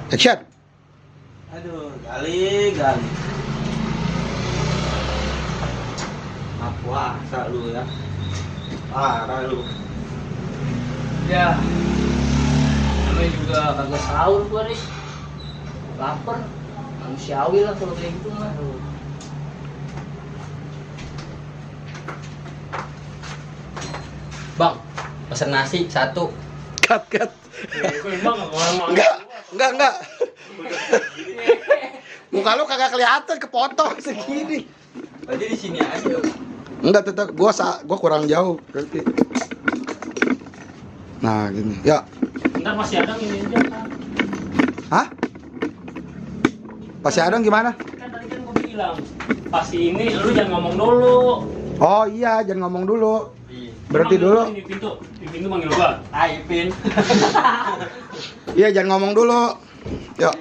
Action. Aduh, gali. Puasa lu ya. Parah lu. Ya. Namanya juga kagak sahur gua nih. Lapar. Manusiawi lah kalau kayak gitu mah. Bang, pesen nasi satu. Cut. Bang, orang Enggak. Muka lu kagak kelihatan, kepotong segini. Berarti di sini aja. Enggak, tetap gua kurang jauh berarti. Nah, gini. Ya. Ntar masih ada ini aja kan. Hah? Pasir Adang gimana? Kan tadi kan gua bilang, pas ini lu jangan ngomong dulu. Oh iya, jangan ngomong dulu. Iya. Berarti Manggil dulu. Di pintu manggil gua. Hai, Pin. Iya, jangan ngomong dulu. Yuk.